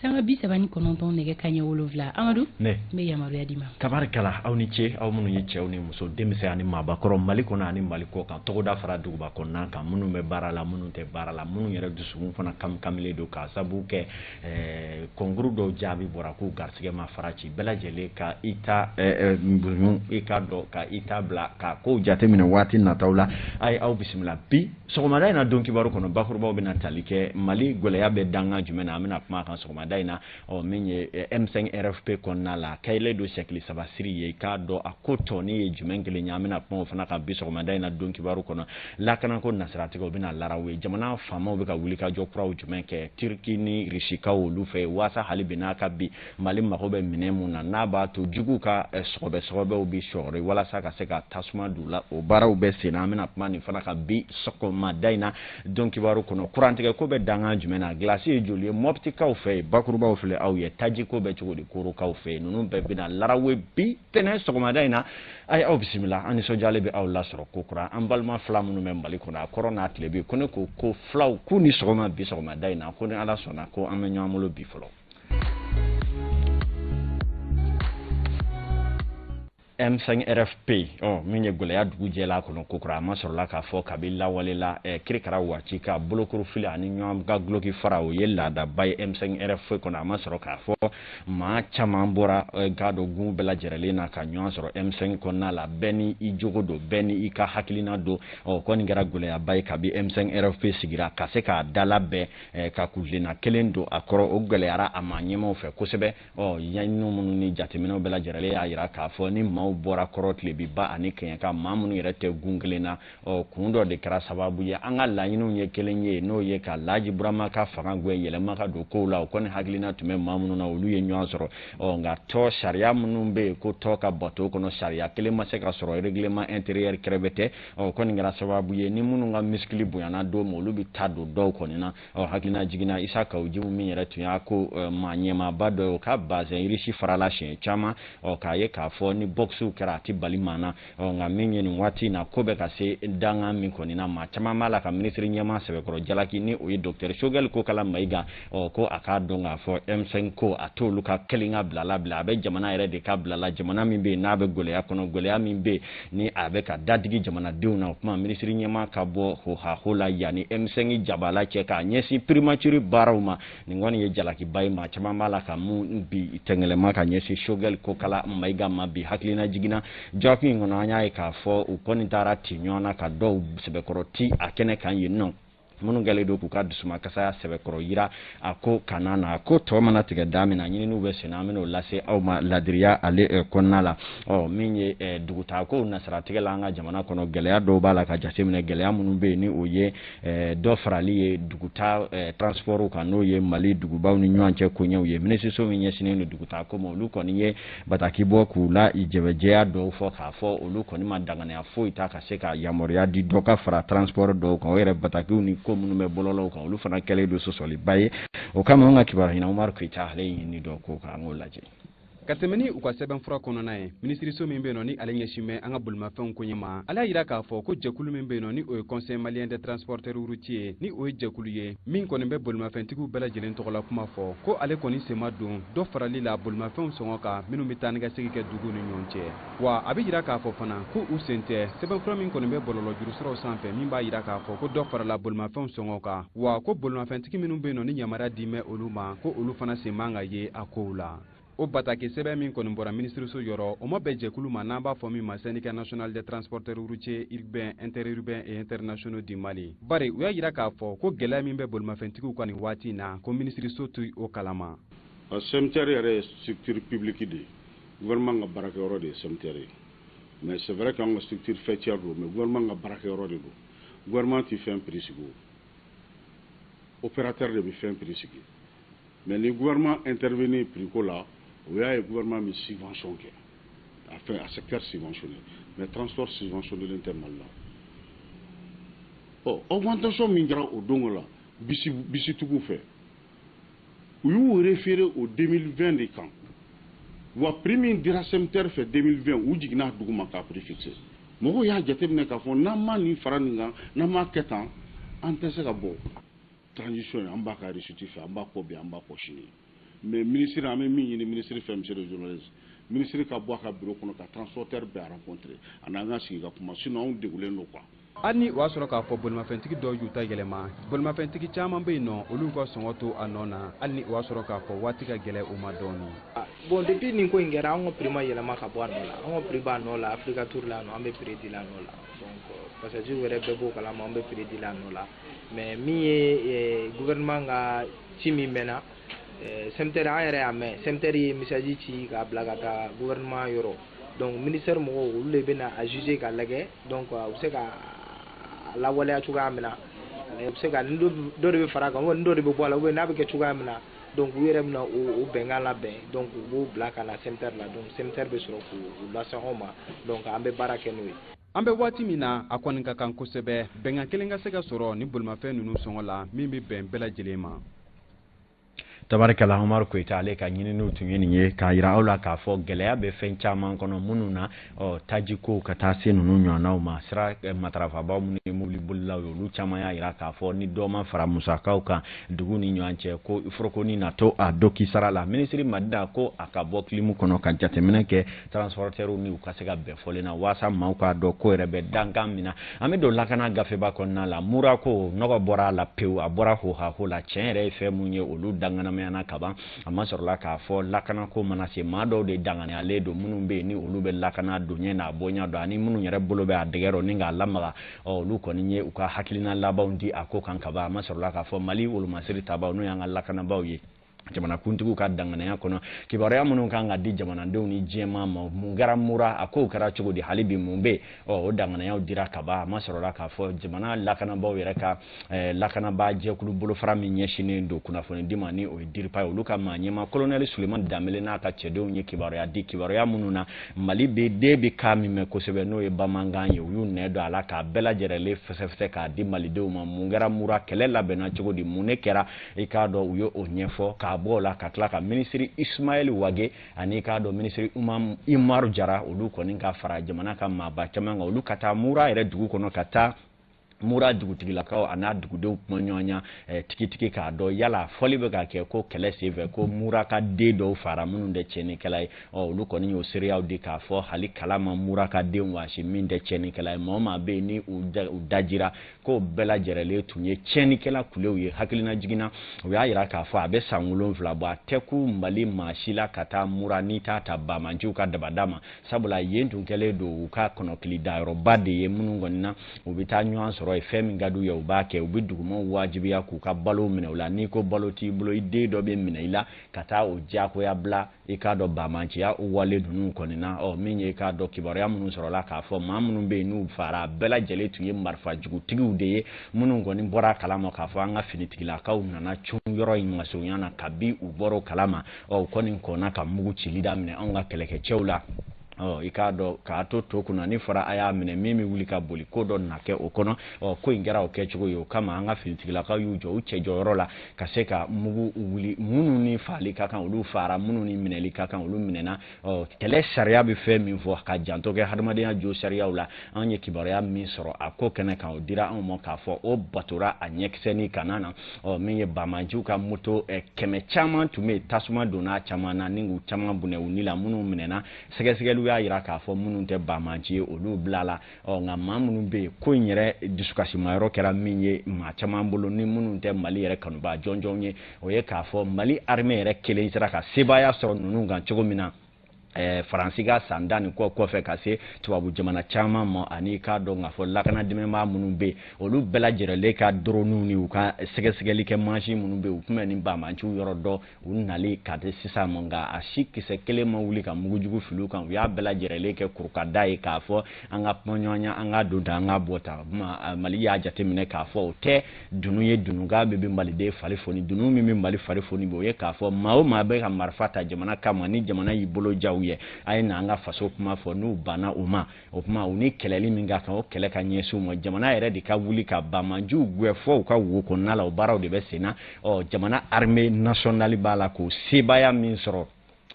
Sanga 39 nɛgɛ kanɲɛ 7. Amadu, ne n bɛ yamaruya d'i ma. Tabarikala, aw ni ce, aw minnu ye cɛw ni muso, denmisɛn ani maabakɔrɔ, Mali kɔnɔ ani Mali kɔ kan, togoda fara duguba kɔnɔna kan, minnu bɛ baara la, minnu tɛ baara la, minnu yɛrɛ dusukun fana kamikaminen don k'a sabu kɛ concours dɔw jaabi bɔra k'u garisɛgɛ ma fara ci, bɛɛ lajɛlen ka i ta muɲu, i ka dɔn ka i ta bila ka kow jateminɛ waati nataw la. A ye aw bisimila bi sɔgɔmada in na don kibaru kɔnɔ. Bakurubaw bɛna tali kɛ Mali gɛlɛya bɛ danga jumɛn na, an bɛna kuma a kan sɔgɔmada in na. Ɔ min ye M5 RFP kɔnɔna la, kɛlen don sɛkili saba siri ye, i k'a dɔn a ko tɔnin ye jumɛn kelen ye, an bɛna kuma o fana kan bi sɔgɔmada in na don kibaru kɔnɔ. Lakanako nasiratigɛ, o bɛna laraw ye, jamana faamaw bɛ ka wulikajɔ kuraw jumɛn kɛ Turki ni Rusikaw olu fɛ waasa hali bi n'a ka bi Mali mago bɛ minɛn mun na, n'a b'a to juguw ka sɔgɔbɛ sɔgɔbɛw bɛ sɔgɔri walasa ka se ka tasuma don u la, o baaraw bɛ sen na, an bɛna kuma nin fana kan bi sɔgɔmada in na don kibaru kɔnɔ. Kurantigɛ ko bɛ dangan jumɛn na, gilasi ye joli ye Mɔptikaw fɛ yen, bakurubaw filɛ aw ye, taji ko bɛ cogo di Korokaw fɛ yen, ninnu bɛɛ bɛna larawe bi tɛnɛn sɔgɔmada in na. A ye aw bisimila, an nisɔndiyalen bɛ aw lasɔrɔ ko kura. An balima fila minnu bɛ Mali kɔnɔ, a kɔrɔ n'a tilebin, ko ne ko ko filaw k'u ni sɔgɔma bi sɔgɔmada in na, ko ni Ala sɔnna ko an bɛ ɲɔgɔn bolo bi fɔlɔ. M5 RFP, ɔ min ye gɛlɛya dugu jɛla kɔnɔ kokura, a ma sɔrɔla k'a fɔ kabi lawale la kirikara waati ka bolokuru fili ani ɲɔgɔn ka guloki fara, o ye laadaba ye M5 RFP kɔnɔ. A ma sɔrɔ k'a fɔ maa caman bɔra k'a dɔn gun bɛɛ lajɛrɛlen na ka ɲɔgɔn sɔrɔ M5 kɔnɔna la, bɛɛ ni i jogo don, bɛɛ ni i ka hakilina don. Ɔ kɔni kɛra gɛlɛyaba ye kabi M5 RFP sigira ka se k'a dalabɛn ka kuntilenna kelen don a kɔrɔ, o gɛlɛyara a maa ɲɛmaaw fɛ kosɛbɛ. Ɔ ɲininiw minnu ni jateminɛw bɛɛ lajɛrɛlen y'a jira k'a fɔ ni maaw bɔra kɔrɔ tilebiba ani kɛɲɛka, maa minnu yɛrɛ tɛ gun kelen na, ɔ kun dɔ de kɛra sababu ye. An ka laɲiniw ye kelen ye, n'o ye ka Laji Burama ka fanga gɛn, yɛlɛma ka don kow la. O kɔni hakilina tun bɛ maa minnu na, olu ye ɲɔgɔn sɔrɔ. Ɔ nka tɔ sariya minnu bɛ yen ko tɔ ka bato kɔnɔ, sariya kelen ma se ka sɔrɔ, règlement intérieur kɛrɛfɛ tɛ. Ɔ kɔni kɛra sababu ye ni minnu ka misikili bonyana don ma, olu bɛ taa don dɔw kɔni na. Ɔ hakilina jiginna Isa Kawu Jimu min yɛrɛ tun y'a ko maa ɲɛmaaba dɔ ye, o ka bazɛn irisi farala siɲɛ caman, ɔ k'a ye k'a fɔ ni bɔkisiw kɛra a tɛ bali maa na. Ɔ nka min ye nin waati in na ko bɛ ka se dangan min kɔni na, maa caman b'a la ka minisiri ɲɛmaa sɛbɛkɔrɔ jalaki, ni o ye docteur Choguel Kokala Mayiga. Ɔ ko a k'a dɔn k'a fɔ M5 ko a t'olu ka kelen ka bila la bila, a bɛ jamana yɛrɛ de ka bila la, jamana min bɛ yen n'a bɛ gɛlɛya kɔnɔ, gɛlɛya min bɛ yen ni a bɛ ka dadigi jamanadenw na. O tuma minisiri ɲɛmaa ka bɔ hohaho la yanni M5 jabala cɛ k'a ɲɛsin primature baaraw ma, nin kɔni ye jalakiba ye, maa caman b'a la ka mun bi tɛngɛlɛma ka ɲɛsin Choguel Kokala Mayiga ma bi. Hakilina jiginna dɔgɔkun in kɔnɔ, an y'a ye k'a fɔ u kɔni taara ci ɲɔgɔn na ka dɔw sɛbɛkɔrɔ ti a kɛnɛ kan yen nɔ, minnu kɛlen don k'u ka dusumakasaya sɛbɛkɔrɔ yira a ko kana na. A ko tɔ mana tigɛ da min na, ɲininiw bɛ senna, an bɛn'o lase aw ma ladiriya ale kɔnɔna la. Ɔ min ye dugutaako nasiratigɛ la an ka jamana kɔnɔ, gɛlɛya dɔw b'a la ka jateminɛ, gɛlɛya minnu bɛ yen ni o ye dɔ farali ye dugutaa transport kan, n'o ye Mali dugubaw ni ɲɔgɔn cɛ koɲɛw ye. Minisiriso min ɲɛsinnen don dugutaako ma, olu kɔni ye bataki bɔ k'u la jɛbɛjɛya dɔw fɔ k'a fɔ olu kɔni ma danganiya foyi ta ka se ka yamaruya di dɔ ka fara transport dɔw kan. O yɛrɛ batakiw ni ko minnu bɛ bɔlɔlɔw kan, olu fana kɛlen don sɔsɔliba ye. O kama an ka kibaruya ɲini Umaru Keyita, ale ye ɲinini dɔ k'o kan, an k'o lajɛ. Ka tɛmɛ ni u ka sɛbɛnfura kɔnɔna ye, minisiriso min bɛ yen nɔ ni ale ɲɛsin bɛ an ka bolimafɛnw koɲɛ ma, ale y'a jira k'a fɔ ko jɛkulu min bɛ yen nɔ ni o ye Conseil malien des transporteurs routiers, ni o ye jɛkulu ye min kɔni bɛ bolimafɛntigiw bɛɛ lajɛlen tɔgɔla kuma fɔ, ko ale kɔni sen ma don dɔ farali la bolimafɛnw sɔngɔ kan minnu bɛ taa ni ka segin kɛ duguw ni ɲɔgɔn cɛ. Wa a bɛ jira k'a fɔ fana ko u sen tɛ sɛbɛnfura min kɔni bɛ bɔlɔlɔ jurusiraw sanfɛ min b'a jira k'a fɔ ko dɔ farala bolimafɛnw sɔngɔ kan, wa ko bolimafɛntigi minnu bɛ yen nɔ ni yamaruya di bɛ olu ma, ko olu fana sen man ka ye a kow la. O bataki sɛbɛn min kɔni bɔra minisiriso yɔrɔ, o ma bɛn jɛkulu ma n'an b'a fɔ min ma Syndicat national des transporteurs routiers urbains, interurbains et internationaux du Mali, bari u y'a jira k'a fɔ ko gɛlɛya min bɛ bolimafɛntigiw kan nin waati in na, ko minisiriso tɛ o kalama. CMTR yɛrɛ ye structure publique de ye, gouvernement ka baarakɛyɔrɔ de ye CMTR ye. Mais c'est vrai qu'an ka structure faîtière don, mais gouvernement ka baarakɛyɔrɔ de don. Gouvernement tɛ fɛn prix sigi, o opérateur de bɛ fɛn prix sigi. Mais ni gouvernement intervenir prix ko la, o y'a ye gouvernement bɛ subvention kɛ, a fɛn a secteur subventionné, mais transport subventionné tɛ Mali la. Ɔ augmentation min kɛra o don la bisitigiw fɛ, u y'u référé au 2020 de kan. Wa prix min dira CMTR fɛ 2020, u jiginna dugu ma k'a prix fixé. Mɔgɔw y'a jateminɛ k'a fɔ n'an ma nin fara nin kan, n'an m'a kɛ tan, an tɛ se ka bɔ transition ye. An b'a ka réussite fɛ, an b'a kɔ bi, an b'a kɔ sini. Mais ministre, an bɛ min ɲini ministre fɛ, monsieur le journaliste, ministre ka bɔ a ka bureau kɔnɔ ka transporteur bɛɛ rencontrer, a n'an ka sigi ka kuma, sinon anw degunnen don quoi. Hali ni o y'a sɔrɔ k'a fɔ bolimafɛntigi dɔw y'u ta yɛlɛma, bolimafɛntigi caman bɛ yen nɔ, olu ka sɔngɔ to a nɔ na, hali ni o y'a sɔrɔ k'a fɔ waati ka gɛlɛn u ma dɔɔnin. Bon, depuis nin ko in kɛra, an ka prix ma yɛlɛma ka bɔ a nɔ la. An ka prix b'a nɔ la. Africa Tour la nɔ, an bɛ prix di la nɔ la. Donc passager yɛrɛ bɛɛ b'o kalama, an bɛ prix di la nɔ la. Mais min ye gouvernement ka ci min mɛnna CMTR, an yɛrɛ y'a mɛn, CMTR ye message ci k'a bila ka taa gouvernement yɔrɔ. Donc ministère mɔgɔw, olu de bɛna a juger k'a lajɛ. Donc u bɛ se ka a lawaleya cogoya min na, u bɛ se ka ni dɔ de bɛ fara a kan, ni dɔ de bɛ bɔ a la, ou bien n'a bɛ kɛ cogoya min na. Donc u yɛrɛ bɛna o bɛnkan labɛn. Donc u b'o bila ka na CMTR la. Donc CMTR bɛ sɔrɔ k'u lase anw ma. Donc an bɛ baara kɛ n'o ye. An bɛ waati min na, a kɔni ka kan kosɛbɛ bɛnkan kelen ka se ka sɔrɔ ni bolimafɛn ninnu sɔngɔ la, min bɛ bɛn bɛɛ lajɛlen ma. Tabarikala, Umaru Koyita, ale ka ɲininiw tun ye nin ye k'a yira aw la k'a fɔ gɛlɛya bɛ fɛn caman kɔnɔ minnu na, ɔ tajiko ka taa se ninnu ɲɔgɔnnaw ma. Sira matarafabaw minnu ye mobili bolilaw ye, olu caman y'a yira k'a fɔ ni dɔ ma fara musakaw kan dugu ni ɲɔgɔn cɛ, ko forokoni na to a doki sara la. Minisiri Madida ko a ka bɔ kilimu kɔnɔ ka jateminɛ kɛ transportɛriw ni u ka se ka bɛn fɔlen na, waasa maaw k'a dɔn ko yɛrɛ bɛ dankan min na. An bɛ don lakana gafeba kɔnɔna la. Mura ko nɔgɔ bɔra a la pewu, a bɔra hohaho la. Tiɲɛ yɛrɛ ye fɛn mun ye, olu danganamɛna kaban. A ma sɔrɔla k'a fɔ lakanako mana se, maa dɔw de danganiyalen don, minnu bɛ yen ni olu bɛ lakana doɲɛ n'a bonya dɔn, ani minnu yɛrɛ bolo bɛ a dɛgɛ rɔ ni k'a lamaga. Ɔ olu kɔni ye u ka hakilina labanw di a ko kan kaban. A ma sɔrɔla k'a fɔ Mali wolomasiri tabaw, n'o y'an ka lakanabaaw ye, jamanakuntigiw ka danganaya kɔnɔ, kibaruya minnu kan ka di jamanadenw ni diɲɛmaa ma, mun kɛra Mura, a kow kɛra cogo di, hali bi mun bɛ yen, ɔ o danganayaw dira kaban. A ma sɔrɔla k'a fɔ jamana lakanabaaw yɛrɛ ka lakanabaa jɛkulu bolofara min ɲɛsinnen don kunnafoni di ma, ni o ye DIRPA ye, olu ka maa ɲɛmaa colonel Sulemani Danbele n'a ka cɛdenw ye kibaruya di, kibaruya minnu na Mali bɛ den bɛ kan min mɛn kosɛbɛ, n'o ye bamanankan ye. U y'u nɛ don a la k'a bɛɛ lajɛlen fɛsɛfɛsɛ k'a di malidenw ma. Mun kɛra Mura, kɛlɛ labɛnna cogo di, mun ne kɛra, i k'a dɔn u ye o ɲɛfɔ. K'a bɔ o la ka tila ka minisiri Ismaël Wage ani k'a dɔn minisiri Umaru Jara, olu kɔni ka fara jamana ka maaba caman kan, olu ka taa Mura yɛrɛ dugu kɔnɔ, ka taa Mura dugutigilakaw a n'a dugudenw kuma ɲɔgɔnya tigitigi k'a dɔn yala fɔli bɛ ka kɛ ko kɛlɛ senfɛ ko Mura ka den dɔw fara minnu tɛ tiɲɛnikɛla ye. Ɔ olu kɔni y'o seereyaw di k'a fɔ hali kala ma Mura ka den waasi min tɛ tiɲɛnikɛla ye. Maa o maa bɛ yen ni u dajira k'o bɛɛ lajɛlen tun ye tiɲɛnikɛla kulew ye. Hakilina jiginna, u y'a yira k'a fɔ a bɛ san 7 bɔ, a tɛ ku Mali maa si la ka taa Mura n'i t'a ta bamanciw ka dabada ma, sabula yen tun kɛlen don u ka kɔnɔkili dayɔrɔba de ye, minnu kɔni na u bɛ taa ɲɔgɔn sɔrɔ ye, fɛn min ka d'u ye u b'a kɛ, u bɛ dugumaw wajibiya k'u ka balo minɛ u la. N'i ko balo t'i bolo, i den dɔ bɛ minɛ i la ka taa o diyagoya bila i k'a dɔn bamanciya wale ninnu kɔni na. Ɔ min ye i k'a dɔn kibaruya minnu sɔrɔla k'a fɔ maa minnu bɛ yen n'u fara, bɛɛ lajɛlen tun ye marifajugutigiw de ye, minnu kɔni bɔra a kalama k'a fɔ an ka finitigilakaw nana cun yɔrɔ in masurunya na. Kabi u bɔra o kalama, ɔ u kɔni kɔnna ka mugu cili daminɛ anw ka kɛlɛkɛcɛw la. Ɔ i k'a dɔn k'a to to kunna ni fɔra a y'a minɛ, min bɛ wuli ka boli, ko dɔ na kɛ o kɔnɔ. Ɔ ko in kɛra o kɛcogo ye. O kama an ka finitigilakaw y'u jɔ u cɛ jɔyɔrɔ la ka se ka mugu wuli, minnu ni faali ka kan olu faara, minnu ni minɛli ka kan olu minɛna. Ɔ kɛlɛ sariya bɛ fɛn min fɔ ka janto kɛ hadamadenya jo sariyaw la, an ye kibaruya min sɔrɔ a ko kɛnɛ kan, o dira anw ma k'a fɔ o batora a ɲɛkisɛni kana na. Ɔ min ye bamanciw ka moto 100 caman tun bɛ yen, tasuma donna a caman na ni k'u caman bɔnɛ u ni la. Minnu minɛna, sɛgɛsɛgɛliw y'a yira k'a fɔ minnu tɛ bamanci ye, olu bilala. Ɔ nka maa minnu bɛ yen, ko in yɛrɛ dusukasimayɔrɔ kɛra min ye maa caman bolo, ni minnu tɛ Mali yɛrɛ kanubaa jɔnjɔn ye, o ye k'a fɔ Mali armée yɛrɛ kelen sera ka sebaaya sɔrɔ ninnu kan cogo min na Faransi ka san 10 ni kɔ kɔfɛ ka se tubabu jamana caman ma, ani k'a dɔn k'a fɔ lakana dɛmɛbaa minnu bɛ yen, olu bɛɛ lajɛlen ka drone ni u ka sɛgɛsɛgɛli kɛ mansin minnu bɛ yen, u tun bɛ nin bamanciw yɔrɔ dɔn u nali ka se sisan ma, nka a si kisɛ kelen ma wuli ka mugujugu fili u kan. U y'a bɛɛ lajɛlen kɛ kurukada ye k'a fɔ an ka kuma ɲɔgɔnya, an ka don tan, an ka bɔ tan. Mali y'a jateminɛ k'a fɔ o tɛ dunu ye, dunukan bɛ maliden fari foni, dunu min bɛ Mali fari foni, o ye k'a fɔ maa o maa bɛ ka marifa ta jamana kama, ni jamana y'i bolo ja u ye, a ye na an ka faso kuma fɔ. N'u banna o ma, o kuma u ni kɛlɛli min ka kan, o kɛlɛ ka ɲɛsin u ma. Jamana yɛrɛ de ka wuli ka bamanciw gɛn fɔ u ka wo kɔnɔna la, o baaraw de bɛ sen na. Ɔ jamana armée nationale b'a la k'o sebaaya min sɔrɔ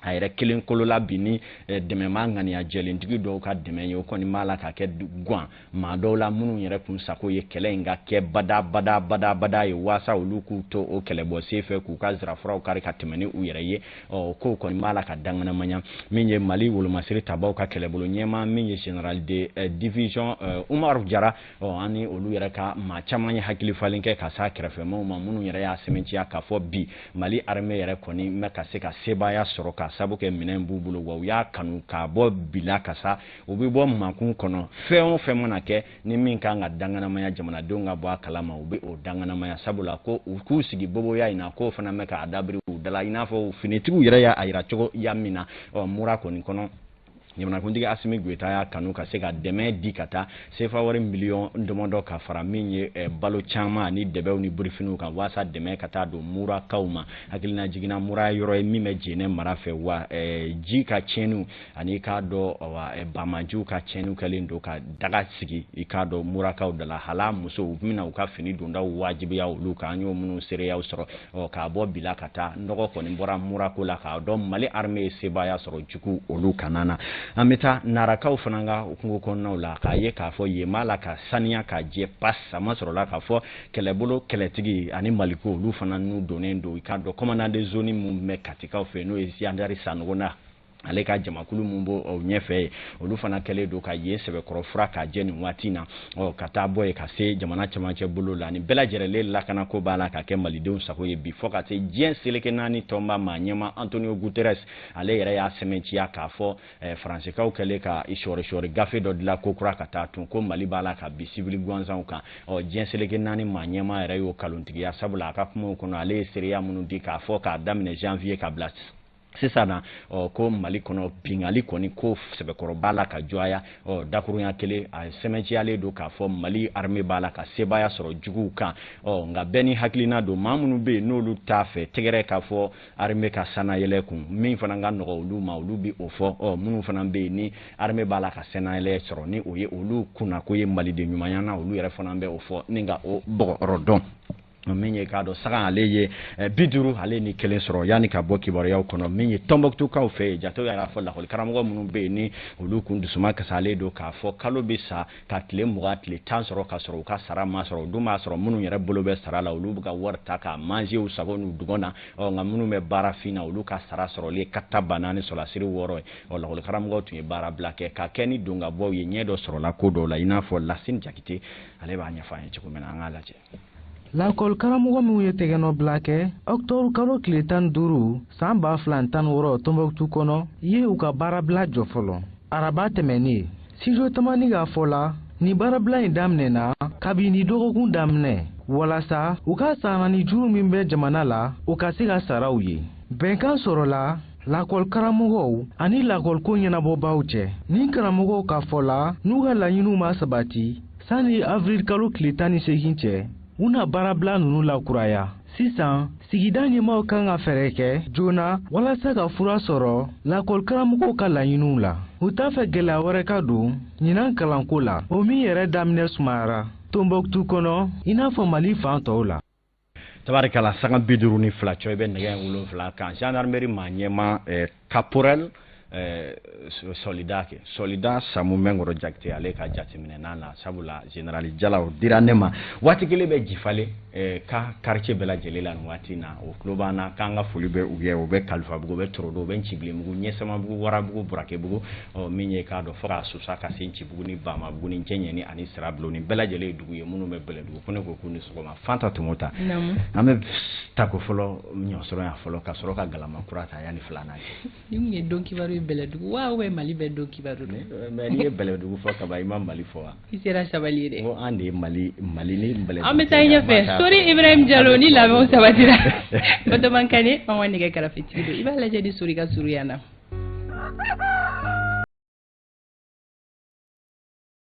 A yɛrɛ kelen kolo la bi ni dɛmɛmaa ŋaniya jɛlentigi dɔw ka dɛmɛ ye, o kɔni b'a la ka kɛ gan maa dɔw la minnu yɛrɛ kun sago ye kɛlɛ in ka kɛ bada bada bada bada ye, waasa olu k'u to o kɛlɛbɔ sen fɛ k'u ka zirafuraw kari ka tɛmɛ ni u yɛrɛ ye. Ɔ kow kɔni b'a la ka danganamaya. Min ye Mali wolomasiri tabaw ka kɛlɛbolo ɲɛmaa min ye général de division Umaru Jara, ɔ ani olu yɛrɛ ka maa caman ye hakili falen kɛ ka s'a kɛrɛfɛmaaw ma, minnu yɛrɛ y'a sɛmɛntiya k'a fɔ bi Mali armée yɛrɛ kɔni bɛ ka se ka sebaaya sɔrɔ ka sabu kɛ minɛn b'u bolo, wa u y'a kanu k'a bɔ bila ka sa u bɛ bɔ makun kɔnɔ. Fɛn o fɛn mana kɛ ni min kan ka danganamaya jamanadenw ka bɔ a kalama, u bɛ o danganamaya, sabula ko u k'u sigi boboya in na, k'o fana bɛ k'a dabiri u da la, i n'a fɔ finitigiw yɛrɛ y'a yira cogo ya min na. Ɔ mura kɔni kɔnɔ, jamanakuntigi Asimi Goyita y'a kanu ka se ka dɛmɛ di ka taa sefa wari miliyɔn damadɔ ka fara min ye balo caman ani dɛbɛw ni burufiniw kan, waasa dɛmɛ ka taa don murakaw ma. Hakilina jiginna mura yɔrɔ ye min bɛ Jɛnɛ mara fɛ, wa ji ka tiɲɛniw ani k'a dɔn wa bamajiw ka tiɲɛniw kɛlen don ka daga sigi i k'a dɔn murakaw da la. Hala musow u bɛna u ka fini dondaw wajibiya olu kan, an y'o minnu seereyaw sɔrɔ. Ɔ k'a bɔ bila ka taa nɔgɔ kɔni bɔra murako la, k'a dɔn Mali armée ye sebaaya sɔrɔ jugu olu kana na. An bɛ taa Narakaw fana ka kungo kɔnɔnaw la k'a ye k'a fɔ yen b'a la ka saniya ka jɛ pas. A ma sɔrɔ la k'a fɔ kɛlɛbolo kɛlɛtigi ani Maliko olu fana n'u donnen don i k'a dɔn commandant de zone mun bɛ Katikaw fɛ, n'o ye Siyandari Sanogo na ale ka jamakulu mun b'o ɲɛfɛ ye, olu fana kɛlen don ka yen sɛbɛkɔrɔ fura k'a jɛ nin waati na. Ɔ ka taa bɔ yen ka se jamana cɛmancɛ bolo la, ni bɛɛ lajɛlen lakanako b'a la ka kɛ malidenw sago ye bi, fo ka se diɲɛ seleke naani tɔnba maa ɲɛma Antonio Guterres, ale yɛrɛ y'a sɛmɛntiya k'a fɔ faransikaw kɛlen ka sɔɔri gafe dɔ dilan ko kura ka taa tun ko Mali b'a la ka bi sibili gansanw kan. Ɔ diɲɛ seleke naani maa ɲɛma yɛrɛ y'o kalontigiya, sabula a ka kumaw kɔnɔ ale ye seereya minnu di k'a fɔ k'a daminɛ janvier ka bila sisan na, ɔ ko Mali kɔnɔ bingali kɔni ko sɛbɛkɔrɔ b'a la ka jɔya. Ɔ dakurunya kelen a sɛmɛntiyalen don k'a fɔ Mali armée b'a la ka sebaaya sɔrɔ juguw kan. Ɔ nka bɛɛ ni hakilina don, maa minnu bɛ yen n'olu t'a fɛ tɛgɛrɛ k'a fɔ armée ka sanayɛlɛ kun, min fana ka nɔgɔ olu ma olu bɛ o fɔ. Ɔ minnu fana bɛ yen ni armée b'a la ka sanayɛlɛ sɔrɔ ni o ye olu kunnako ye maliden ɲumanya na, olu yɛrɛ fana bɛ o fɔ ni ka o bɔgɔrɔ dɔn. Min ye k'a dɔn saga ale ye 51 sɔrɔ yanni ka bɔ kibaruyaw kɔnɔ. Min ye Tɔnbɔkutukaw fɛ yen, jatew y'a fɔ lakɔli karamɔgɔ minnu bɛ yen ni olu kun dusuma kasalen don k'a fɔ kalo bɛ sa ka tile 20 tile 10 sɔrɔ ka sɔrɔ u ka sara ma sɔrɔ, o dun b'a sɔrɔ minnu yɛrɛ bolo bɛ sara la olu bɛ ka wari ta k'a manger u sago n'u dugɔ na. Ɔ nka minnu bɛ baara fin na olu ka sara sɔrɔlen ka taa ba naani sɔrɔlasiri 6 ye. Ɔ lakɔli karamɔgɔw tun ye baara bila kɛ ka kɛ ni don ka bɔw ye, ɲɛ dɔ sɔrɔla ko dɔw la, i n'a fɔ Lasine Jakite ale b'a ɲɛfɔ an ye cogo min na, an k'a lajɛ. Lakɔli karamɔgɔ minnu ye tɛgɛnɔbila kɛ ɔkutɔburu kalo tile 15 san 2016 Tɔnbɔkutu kɔnɔ ye u ka baarabila jɔ fɔlɔ araba tɛmɛnen. Sijo Tamani ka fɔ la, nin baarabila in daminɛna kabini dɔgɔkun daminɛ walasa u ka sarani juru min bɛ jamana la o ka se ka sara u ye. Bɛnkan sɔrɔla lakɔli karamɔgɔw ani lakɔliko ɲɛnabɔbaaw cɛ. Nin karamɔgɔw ka fɔ la, n'u ka laɲiniw ma sabati sanni avril kalo tile 18 cɛ, u na baarabila ninnu lakuraya. Sisan sigida ɲɛmaaw kan ka fɛɛrɛ kɛ joona walasa ka fura sɔrɔ lakɔli karamɔgɔw ka laɲiniw la. U t'a fɛ gɛlɛya wɛrɛ ka don ɲinan kalanko la, o min yɛrɛ daminɛ sumayara Tɔnbɔkutu kɔnɔ i n'a fɔ Mali fan tɔw la. Tabarikala sanga 52 cɔ i bɛ nɛgɛ 7 kan gendarmerie maa ɲɛma caporal solida kɛ solida Samu Mɛnkɔrɔ Jakite ale ka jateminɛ n'a la, sabula général Jala o dira ne ma waati kelen bɛ Jifale ka quartier bɛɛ lajɛlen la nin waati in na, o tulo b'an na k'an ka foli bɛ u ye. O bɛ Kalifabugu, o bɛ Torodo, o bɛ Ncibilenbugu, Ɲɛsamabugu, Warabugu, Burakebugu, ɔ min ye k'a dɔn fo k'a susa ka se Ncibugu ni Bamabugu ni Ncɛɲɛni ani Sirabulon, nin bɛɛ lajɛlen ye dugu ye minnu bɛ Bɛlɛdugu. Ko ne ko k'u ni sɔgɔma. Fanta Tumota, an bɛ tako fɔlɔ ɲɔsɔrɔ yan fɔlɔ ka sɔrɔ ka galama kura ta yanni filanan cɛ. Ni mun ye don kibaru ye Bɛlɛdugu wa ou bien Mali bɛɛ don kibaru don? Mais n'i ye Bɛlɛdugu fɔ kaban i ma Mali fɔ wa? I sera sabali ye dɛ. Ko an de ye Mali ni Bɛlɛdugu. An bɛ taa ɲɛfɛ. Sori Ibrahim Jalo ni labɛnw sabatira. Batɔman Kane, an ka nɛgɛ karafetigi don. I b'a lajɛ ni Sori ka surunya na.